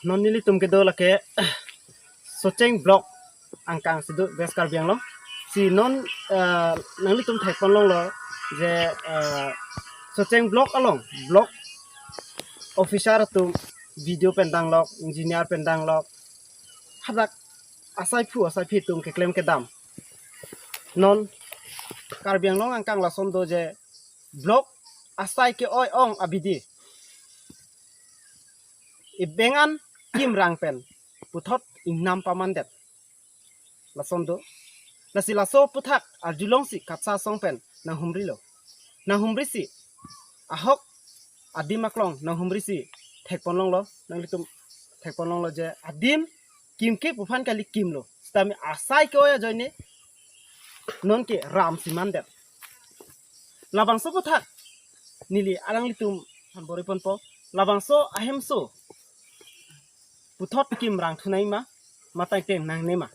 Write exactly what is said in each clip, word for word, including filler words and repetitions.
Non nelitum kedo lake Socheng Block angkang si do West Karbi Anglong. Si non, eh, nanglitum thekpon longlo je, eh, Socheng Block along block officer atum B D O pen danglok, engineer pen danglok, hadak asaiphu asaiphi atum keklem kedam. Non Karbi Anglong angkang lason do je block asai ke-oi ong abidi. Ibeng an kim rang pen puthot ingnam pamandet. Lason do. Lasi laso aphuthak arjulongsi KATSA asong pen nanghumrilo. Nanghumrisi ahok adim aklong nanghumrisi thekpon longlo, nanglitum thekpon longlo je adim kim ke pu aphan kali kimlo. Sitame asai ke-oi ajoine non ke ram si mandet. Labangso aphuthak neli alanglitum aphan bor-iponpo. Labangso ahemso puthot kim rang thunang ma, matang teng nangne ma.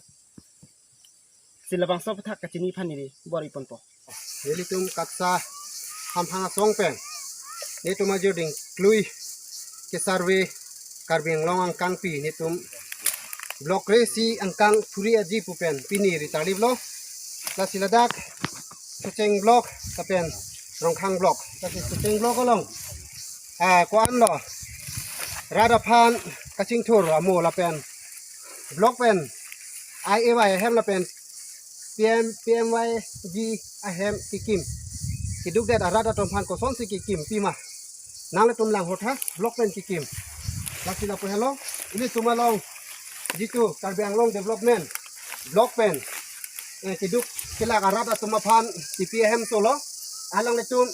Si labangso aphuthak kachini aphan neli bor-iponpo. Nelitum KATSA hamphang asong pen netum ajuding klui ke-survey Karbi Anglong angkangpi netum block kre-isi angkang phuri aji pu pen pini ritarliplo. Lasi ladak Socheng Block lapen Rongkhang Block. Lasi Socheng Block along, ah, ko-an lo rat aphan kachingthur amo lapen block pen I A Y ahem lapen P M, P M Y G ahem kekim. Keduk det arat atum aphan kosonsi kekim pima, nanglitum lang hotha, block pen kekim. Lasi lapu helo, ilitum along jitu Karbi Anglong Development Block pen, eh, keduk kelak arat atum aphan kepi ahemso lo, alanglitum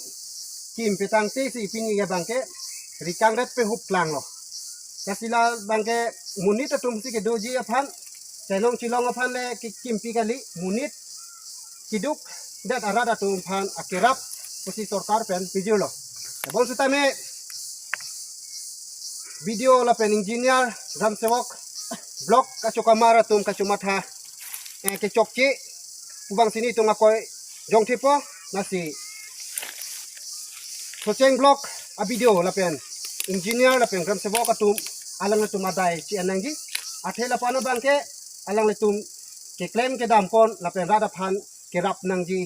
kim petangte si pini abangke rikang ret pe hup klanglo. Lasi labangke monit atum si kedoji aphan, chelong chelong aphan le kekimpi kali, monit keduk det arat atum aphan akerap pusi sorkar pen pijirlo. Bonsitame B D O lapen engineer, gram sevok, block kachokamar atum kachomatha, eh, kechokche pu abang si netum akoi jongthepo. Lasi Socheng Block a B D O lapen engineer lapen gram sevok atum alanglitum adai chi-an nangji. Athe lapu-an abangke alanglitum keklem kedam pon lapen rat aphan kerap nangji.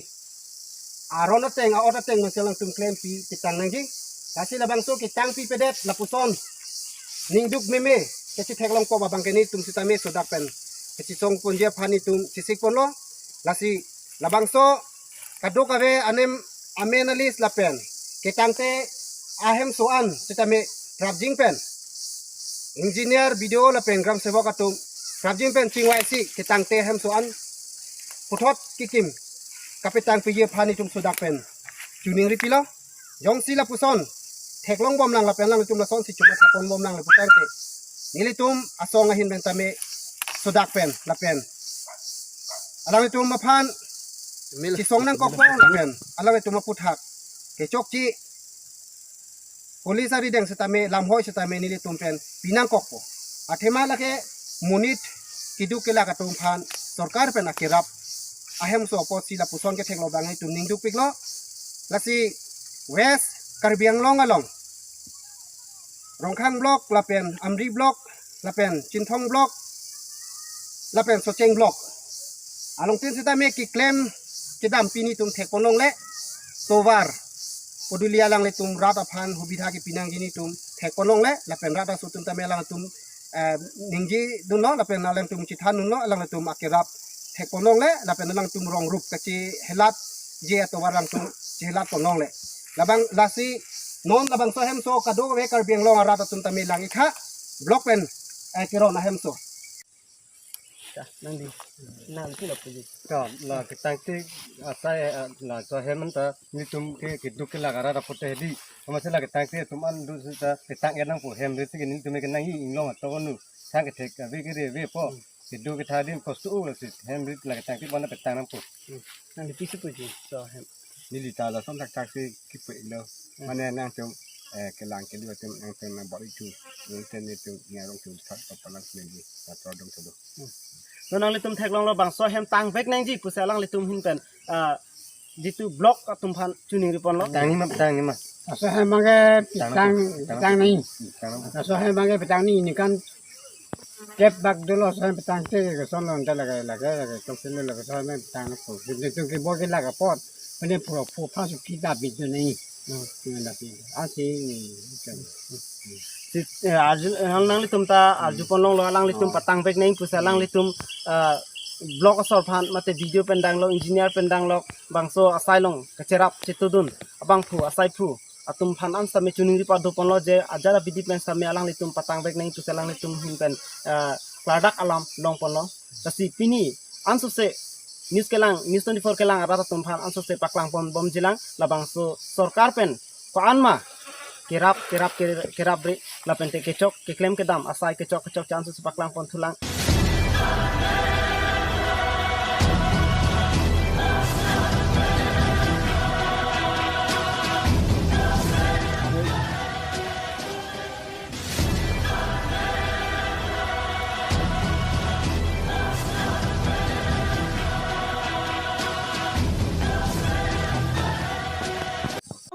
Aron ateng, a-ot ateng masi alangtum klempi ketang nangji. Lasi labangso ketangpi pedet lapuson ningduk meme kachetheklongpo abangke netum sitame sodak pen kachesong ponji aphan netum chesik ponlo. Lasi labangso kadokave anem amen alis lapen ketangte ahemso an sitame prapjin pen engineer, B D O lapen gram sevok atum prapjin pen chingvaisi ketangte ahemso an puthot kekim kapetangpiji aphan netum sodak pen choningri pilo. Jongsi lapuson theklong bomlang lapen alangtum lasonsi chomatha pon bomlang lapu tangte nelitum asong ahin pen tame sodak pen lapen alangtum aphan mil chisong nangkokpo lapen alangtum aphuthak kechokche police arideng sitame lamhoi sitame nelitum pen pinangkokpo. Athema lake monit keduk kelak atum aphan sorkar pen akerap ahemso apotsi lapuson ketheklo abang netum ningdukpiklo. Lasi West Karbi Anglong along Rongkhang Block lapen Amri Block lapen Chinthong Block lapen Socheng Block alongtin sitame keklem kedam pi netum thekpon longle, tovar poduli alanglitum rat aphan hubidha kepi nangji netum thekpon longle lapen rat aso atum tame alangtum, eh, ningjedunlo lapen alangtum chethandunlo, alangtum akerap thekpon longle lapen alangtum rong rup kachehelatji atovar alangtum chehelat pon longle. Labang lasi non labangso ahemso kadokave Karbi Anglong arat atum tame lang-ik tha, block pen, eh, keron ahemso. Ta, nangdi, nangdi lo puji. Ta, la ketangte asai, eh, laso ahem anta netum ke keduk kelak arat apot hedi. Amatsi la ketangte atum an do sita ketang ya nangpo, hem rit ke netum ke nangji inglong ato nu. Sang kethek ave kere avepo. Hmm. Keduk ketha adim kostu u lasi hem rit la ketangte abang petang nangpo. Hmm. Nangdi pisi puji so hem. Neli ta lason thakthak si kipu-iklo. Hmm. Mane nangtum, eh, kelang kelu atum nangtum nang bor-i chu. Nangtum netum nyarong chu thak papalang sendiri. Atau dong sedo. Hmm. Non nanglitum theklonglo bangso hem tangvek nangji pusi alanglitum ahin pen, ah, jitu block atum aphan choningri ponlo. Tangni ma, tangni ma. Laso hem abangke petang, petang nangji. Petang nangji. Laso hem abangke petang nangji, ningkan Kep bak dolo, so petang te ke son lo, nda lage lage lage tok sele lage so petang ko. Bidi tu ke bo ke laga pot. Pene pro pro pas kita bidi ni. No, nda pi. Asi ni. Si, eh, arju, eh, nanglitum ta arju pon longlo, alanglitum patang vek nang pusi alanglitum, eh, block asor aphan mate B D O pen danglo, engineer pen danglo, bangso asai along kacherap chetudun abangphu asaiphu atum aphan an sitame choningri pado ponlo je ajat abidi pen sitame alanglitum patang vek nang pusi alanglitum ahin pen, eh, klardak alam long ponlo. Lasi pini ansose news kelang, News twenty-four kelang arat atum aphan ansose paklang pon bomjilang, labangso sorkar pen ko-an ma kerap kerap ker-, kerap ri lapen te kechok keklem kedam asai kechok kechok chance si paklang pon thulang.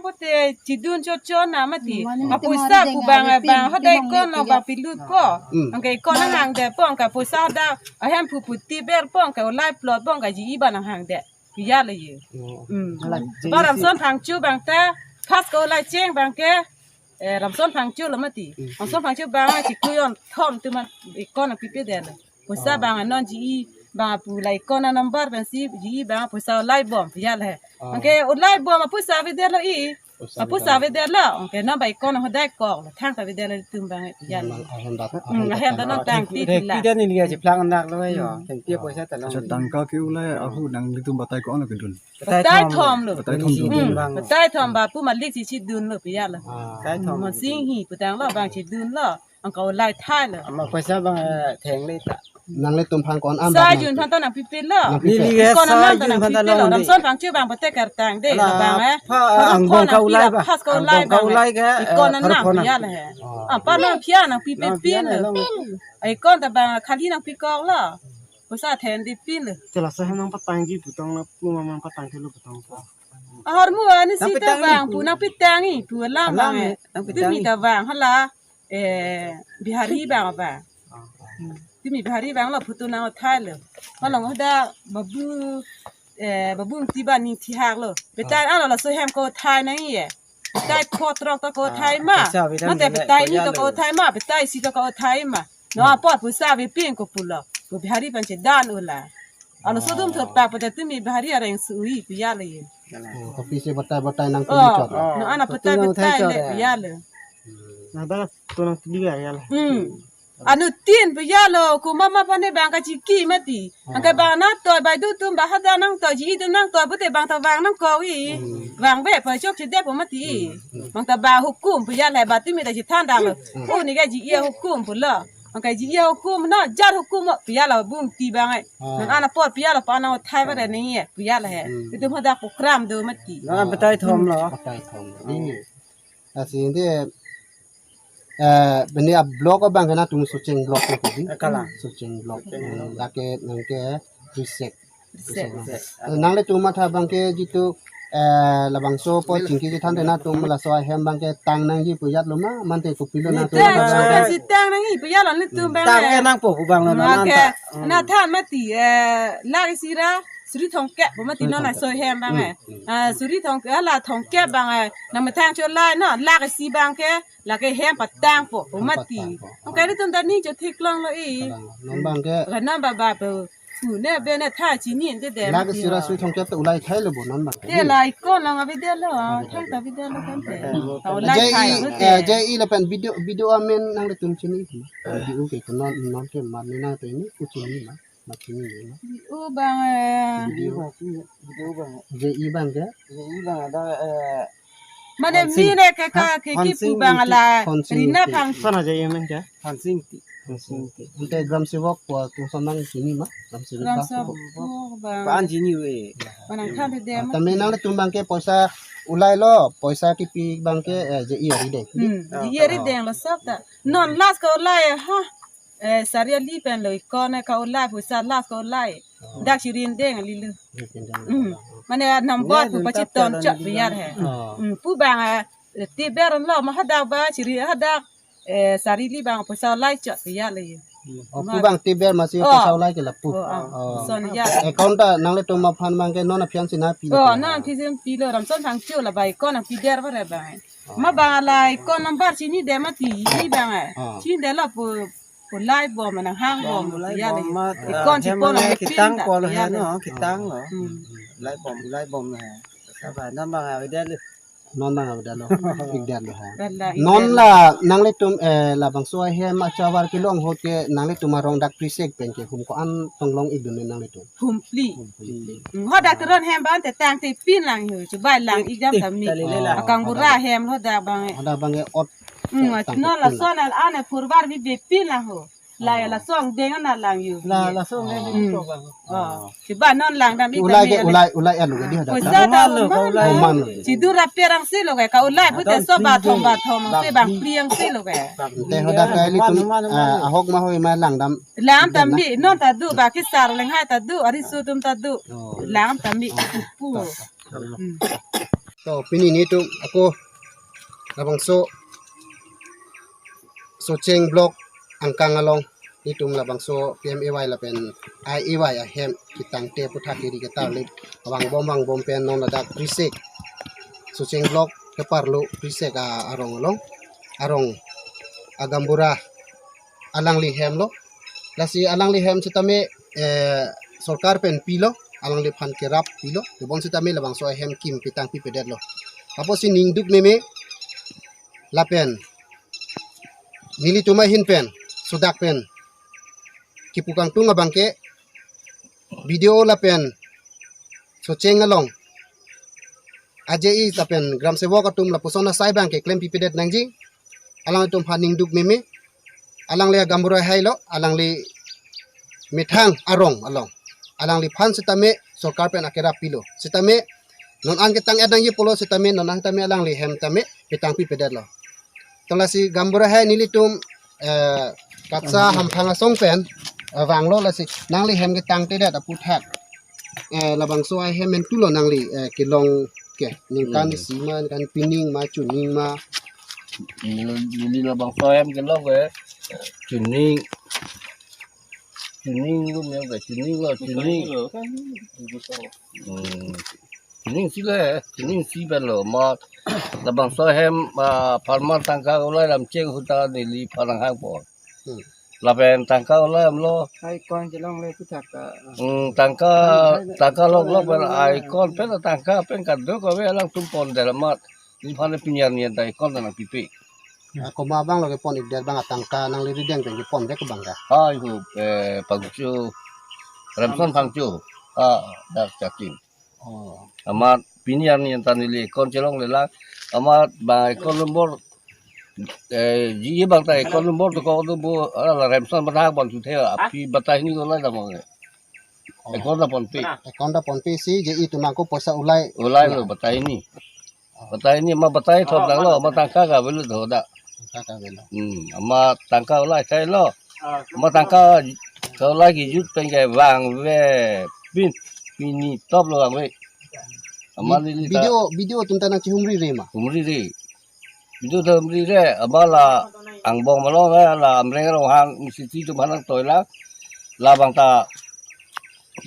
Bote chidun cho cho na mati. Hmm. Apoisa pu bang bang hodai ko no ba pilut ko. Hmm. Anke ko nang hang de pon ka poisa da ahem pu pu ti ber pon ka ulai plot pon ka ji i ba nang hang de. Iya le ye. Hmm. Hmm. Ala Ba Ramson Phangcho bang ta pas ko ulai cheng bang ke, eh, Ramson Phangcho lo mati. Hmm. Ramson Phangcho bang chi kuyon thom tu man i ko na pipe de le. Poisa Ah. bang non ji i bang pu lai ko na number bang si ji i bang poisa ulai bom iya le. Ah. Anke ulai bom poisa ave de lo i. Poisa Apoisa ave de lo. Anke non ba i ko na hodai ko lo thang ta ave de lo tum bang iya le. Nang ahem dat. Hmm, ahem dat non tang ti Rek la. Pida ni liya je phlang nak lo yo. Hmm. Thank you poisa ta lo. Acha tangka ke ulai ahu nanglitum batai ko-an kedun. Batai Batai thom. thom lo. Batai thom Chidun dun. bang. Batai thom ba pu malik si chidun lo piya lo. Ah. Batai thom. Mon sing hi putang lo bang chidun lo. Anke ulai thai lo. Ama poisa bang, eh, theng le ta. Nanglitum aphan ko-an Sa ambat jun nang. phan ta nang pipe lo. Nang pipe. Neli Ko na sa nang ta jun nang phan ta pipe lo. long Ramson Phangcho bang bote kartang de Ala, lo bang eh. pha, Ko angbong ko ka na ulai pira ba. Phas ko ulai Angbong ka bang. ulai ke, Iko eh, na phar nang ko na. piya le he. Oh. Ah, pa nang piya nang pipe Nang piya pin le lo. long. Ai ko ta bang khali nang pikok lo. Poisa then di pin lo. Chala sa nang patang ji putong na pu ma man patang kilo putong ko. Ahor mu ani Nang si ta pitang bang i pu. pu nang pitang i pu alam Alam bang eh. eh, nang pitang Tumi i. ta bang hala, eh, Bihari bang bang. Ah. Hmm. Tumi Bihari bang lo photo nang thai lo. Malong hoda babu, eh, babu ti ba ni thi hak lo. Betai Ah. ano la so hem ko thai nang i eh. Betai kho trok to ko Ah, thai ma. poisa ave dan Mate le betai ko ni ya to lo. ko thai ma, betai si to ko thai ma. No Hmm. apot poisa ave pin ko pulo. Ko Bihari pan chedan ula. Alo Ah. sodum thot pa pata tumi Bihari areng sui piya le ye. Oh, kopi si batai batai nang Oh, tumi chot. no ana Betul patai nang thai batai chot le ya. piya le. Nang dah tu nang tuli ya ya lah. Hmm. Anu tin piya lo ko mama pane bang ka chiki mati. Angke Ah. bang na to bai du tum ba hada nang to ji du nang to bute bang ta bang nang ko wi. Hmm. Bang be pa chok chede po mati. Hmm, hmm. Bang ta ba hukum piya le ba tumi ta ji than dang lo. Hmm. Oh, ni ka ji iya hukum pulo. Angke ji iya hukum no jar hukum mo piya lo bung ti bang ai. Ah. Nang ana por piya lo pa nang thai ba re ni ye piya le he. Hmm. Itu mo da program do mati. Nang batai thom lo. Batai thom. Ni. Asi indi, eh, bini a block abang kana tum Socheng block ko di. Akala. Socheng block. Socheng block. Hmm, lake nang ke Risek. Risek. Risek. Eh, nanglitum matha bang ke jitu, eh, labangso po chingki kethan te na tum laso ahem bang ke tang nangji puyat lo ma, mante kopilo na tum Tang, bang ke. si tang nangji puyat lo ni tum bang Tang ke. ke nang po pu bang lo na Oke. manta. Na than mati, eh, lak isi ra, suri thongkep, pu mati Suri non na thongkep. so hem bang Hmm, eh. hmm. Ah, suri thongkep, ala thongkep bang eh. Na methang cho lai no, lak isi bang ke, lake hem patang po, pu Hem mati. patang po. Oke, ni tum dani cho thik long lo i. Kadang, non bang ke. Oke, non ba ba po. Su ne be ne tha chini de de. Lak isi ra suri thongkep te ulai thai lo bo non bang ke. Te lai ko nang abi de lo, thang ta abi de lo kan te. Ta ulai J E, thai lo te. eh, J E lapen video, video amen nanglitum chini. Video ke non, non ke man ni nang te ni ku chini ma. Ma chini ni ma. U bang eh. Video. Video bang. J E bang ke. J E bang ada, eh, Mane Phansing. mi ne ke ka Ha, ke ki Phansing pu bang ti, ala. Phansing Rina ti. Phang. Sana J E men ke? Phansing ti. Phansing ti. Ante gram sevok po tum samang chini ma? Gram sevok Gram ka? sevok bang. Pan chini we. Manang than de Ah, ma. Tame nanglitum bang ke poisa ulai lo, poisa kipi bang ke, eh, J E ari de. Hmm. Ah, J E ari ah. deng lo sab ta. Non last ka ulai ha. Eh, sari ali pen lo ikon ka ulai, poisa last ka ulai. Oh. Dak chirin deng ali lo. Dak chirin deng. Hmm. Mane number Ya, pu dun pachi tap ton ta chot dan biar di he. Oh. Hmm. Pu bang eh, ti ber lo ma hadak ba chiri hadak. Eh, sari li bang poisa ulai chot ya le. Oh, pu abang tiber masi, oh, poisa ulai ke lapu. Oh, ah. Oh. Son ya. Account ta nanglitum aphan abang ke non aphan si nangpi. Oh, non aphi si pilo, Ramson Phangcho la bai account nangpidet ba re bang. Oh. Ma bang la account number chinine mati, ini bang eh. Oh. Chinine lo pu, pu ulai bom, nanghang bom, ulai ya bom le. Ma, account, ah, si hem pon le, le ketang pin ta, polo ya he le. No, ketang lo. Hmm. Ulai bom, ulai bom he. Saba non bang avedet lo. Non bang avedet lo. Ikdet lo ha. Vet la, non ikdet lo. La nanglitum, eh, labangso ahem achavar kelong ahut ke nanglitum arong dak Prisek pen ke hum ko-an tong long-ikdun ne nanglitum? Hum phli. Hum phli. Hmm, hadak Teron hem abang te tangte pin lang ho, chubai lang-ik jam. Tik, tame. Tali le la. Akang bura hem lo dak bang. Hadak bang ke ot. Hmm, tangte non pin lang. Lason al ane purbar bi be pin lang ho. La, oh, lason deng ana lang yo. La, lason deng, hmm, to bang. Oh. Chubai non langdam ik, ulai tame ke, la ulai, ulai alo ke di hadak. Poisa ta, oh, man lo, man, ka ulai. Oh, man lo. Chidu ra perang si lo ke, ka ulai pute so bathom, bathom, si bang phli ang si lo ke. Te hadak ke ilitum, man, man, man, ah, lo. Ahok ma hoi ma langdam. Lang tame, non ta do, ba kesar lenghai ta do, ariso atum ta do. Oh. Lang tame, pu. Hmm. To, pini nelitum ako labangso Socheng Block angkang along nelitum labangso P M A Y lapen I A Y ahem ketangte aputhak kiri ketarlip vangbom vangbom pen non ladak Prisek, Socheng Block keparlo Prisek a-, arong along, arong agaonbura alangli hem lo. Lasi alangli hem sitame, eh, sorkar pen pilo, alangliphan kerap pilo, tebon sitame labangso ahem kim petang pipedet lo. Apotsi ningduk meme lapen nelitum ahin pen, sodak pen kipu kangtung abang ke B D O lapen Socheng along A J E lapen gram sevok atum lapuson asai abang ke klem pipedet nangji. Alangtum aphan ningduk meme. Alangli agaonbura hai lo, alangli methang arong along. Alangliphan sitame sorkar pen akerap pilo. Sitame non an ketang-et nangji pulo sitame non an tame alangli hem tame petang pipedet lo. To lasi gaonbura hai nelitum, eh, KATSA hamphang asong pen, eh, vanglo lasi nangli hem ketangtedet aputhak. Eh, labangso ahem entu lo nangli, eh, kelong ke, ningkan, hmm, isi ma, ningkan pining ma, chuning ma. Neli, neli labangso ahem kelong ke, chuning, chuning lo, meng ke chuning lo, chuning. Hmm. Chuning isi le, chuning isi pen lo, ma labangso ahem, ah, pharmar tangka ulai lam cheng ahut ta neliphan nanghang pon. Hmm. Lapen tangka ulai am lo. Hai account chelongle aputhak ta. Hmm, tangka, hai, hai, tangka lok lok pen, hai, hai, account pen tangka pen kadokave alangtum pondet amat. Neliphan pini arni an ta account nangpipe. Ah, komat abang lo kepon-ikdet abang, atangka nangli rideng pen kepon ke abang ke? Hai ho, eh, Phangcho, Ramson Phangcho. Ah, dak Chaking. Oh. Amat pini arni an ta neli account chelongle lang. Amat bang account number, eh, J E abang ta account number to ko do bo, ah, la Ramson bathak pon thu the, aphi batai ni ko la damang. Oh. Account ta ponpe. Account ta ponpe si J E atum ako poisa ulai. Ulai lo, ya, batai ni. Oh. Batai ni, ma batai thot lang lo, ma tangka ke avelo tho dak. Tangka ke avelo. Hmm, ma tangka ulai thai lo. Ma tangka ke ulai kejut pen ke vangve pin, pini top lo vangve. Ama bi-, neli ta B D O, B D O atum ta nangchihumri re ma? Humri re. B D O ta humri re, ama la angbong ma lo, la Amreng Ronghang City atum aphan nangtoi la, labang ta,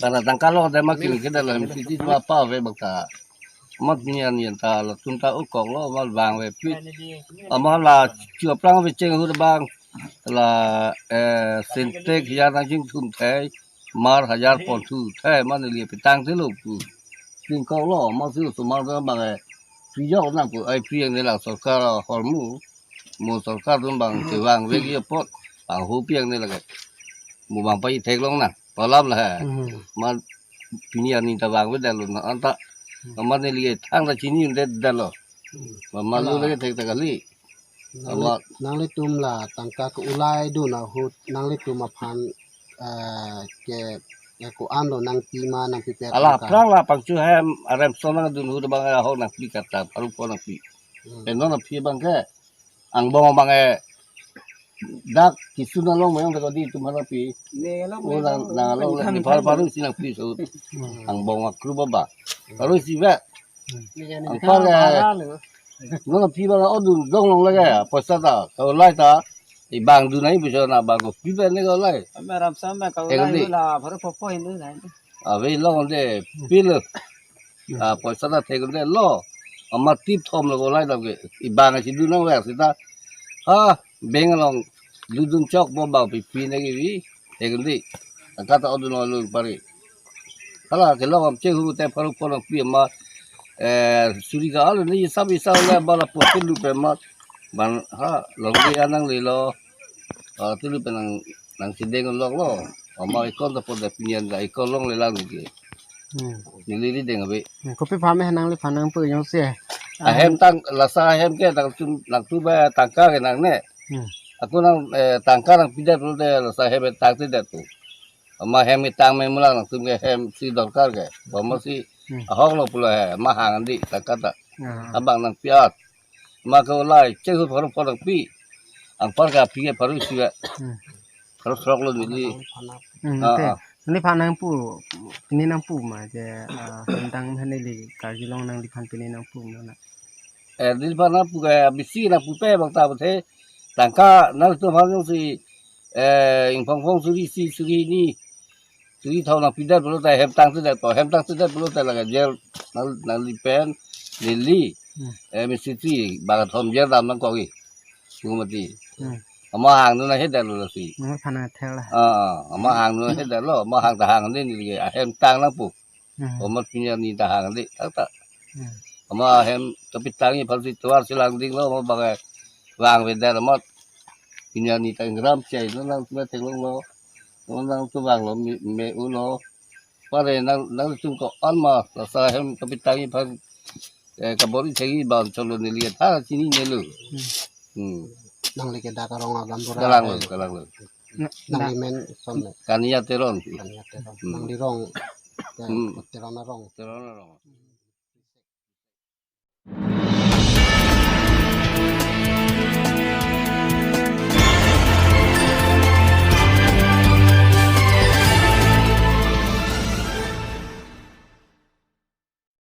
ta na tangka lo, ta ma kili ke da la City atum apave abang ta. Amat pini arni an ta latum ta ukok lo, ama vangve pin. Ama la chu aplang ave cheng ahut abang, la, eh, Sintex hajar nangchingthum thai, mar hajar pon thu thai, ma neli petang thelo pu. Chingkok lo, ma si osomar ta abang, eh, prijok nang pu, ai pri ang ne la sorkar ahormu. Mo sorkar atum abang kevangve ke apot, bang ho pi ang ne lake. Mo bang pai theklong nang, palam la he. Hmm. Ma pini arni ta vangvedet lo na anta. Hmm. Ma neli thang ta chini undet det lo. Hmm. Ma, ma lo, ala, lake thek ta kali. Nangli, ama nanglitum la tangka ke ulai dun ahut nanglitum aphan, eh, ke, ke ko-an lo nangpi ma nangpipet, ala tangka? Aphrang la Phangcho ahem aremson nangdun ahut abang ahok nangpi kata, paru po nangpi. Hmm. Pen non aphi abang ke angbong abang, eh, dak kisun along mayong dak di atum aphan nangpi. Ne along, o nang, nang along le, ne paru, paru si nangpi so. Hmm. Angbong akru baba. Paru si ve. Hmm. Anpar le. Non aphi abang odun dong long lake, poisa ta, so lai ta. Ibang dun nangji pusi na bang kopi pen ne ko lai. Ame ram sam me ka Thek ulai di. Hula pharo phopo hin dun nai. Ave long de pilo. Hmm. Ah, poisa ta thek de lo. Amat tip thom lo ko lai dam ke. Ibang si dun nang ver sita. Ha, beng along dudun chok bo bang pipi ne ke vi. Thek di. Angkat ta odun lo pari. Hala kelong am chehu te pharo pharo pi ma, eh, suri ka alo ni sab isa le bala po tulu pe ma. Ban ha long di anang le lo. Ah, tulu pe nang nang si deng lok lo. Ama ikon ta po de pinyan da ikon long le lang ke. Hmm. Neli ri deng ave. Hmm, kopi pame nangli phan nangpu jongsi. Ahem tang lasa ahem ke tang tum nang tu ba tangka ke nang ne. Hmm. Ako nang, eh, tangka nangpidet pulote lasa ahem tangtedet tu. Ama hem itang me mulang nangtum ke hem si dorkar ke. Bama si Hmm. ahok lo pulo he, ama hang di tangka ta. Ah. Abang nangpi-at. Ama ke ulai, chehu pharo pharo nangpi. Anpar ke api ke pharo isi ke. Hmm. Pharo throk lo neli. Hmm, Ah, oke. ah. Neliphan nangpu, pini nangpu ma je, ah, hemtang neli karjulong nangliphan pini nangpu ma na. Eh, neliphan nangpu ke bisi nangpu pe bang ta bothe. Tangka nangtum aphan jongsi, eh, ingphong phong suri isi suri hini. Suri thom nangpidet pulote hem tangtedet po, hem tangtedet pulote lake jail nang nangli pen neli. Hmm. Eh, misi tri bang thom jail dam nangkok i. Sumati. Hmm. Ama hang nu nanghedet lo si. Ama phan nangthel la. Ah, ah, ama hang nu nanghedet lo, ama hang ta hang di neli ke ahem tang nangpu. Hmm. Amat pinyan ni ta hang di, tak tak. Hmm. Ama hem tapi tangi phan si tuar silang ding lo, ama bang vang vedet amat. Pinyan ni ta ingram chai lo nangtum theklong lo. Lo nangtum vang lo me, me u lo. Pare nang nangtum ko an ma lasa hem tapi tangi phan, eh, kabor-i thek-i bang cholo neli tha chini nelo. Hmm. Hmm. Nangli ke dak arong alam bura. Kalang lo, kalang lo. Na, Nangli na. Men som ne. Kania Teron. Kania Teron. Hmm. Nangli rong. Hmm. Teron arong. Teron arong.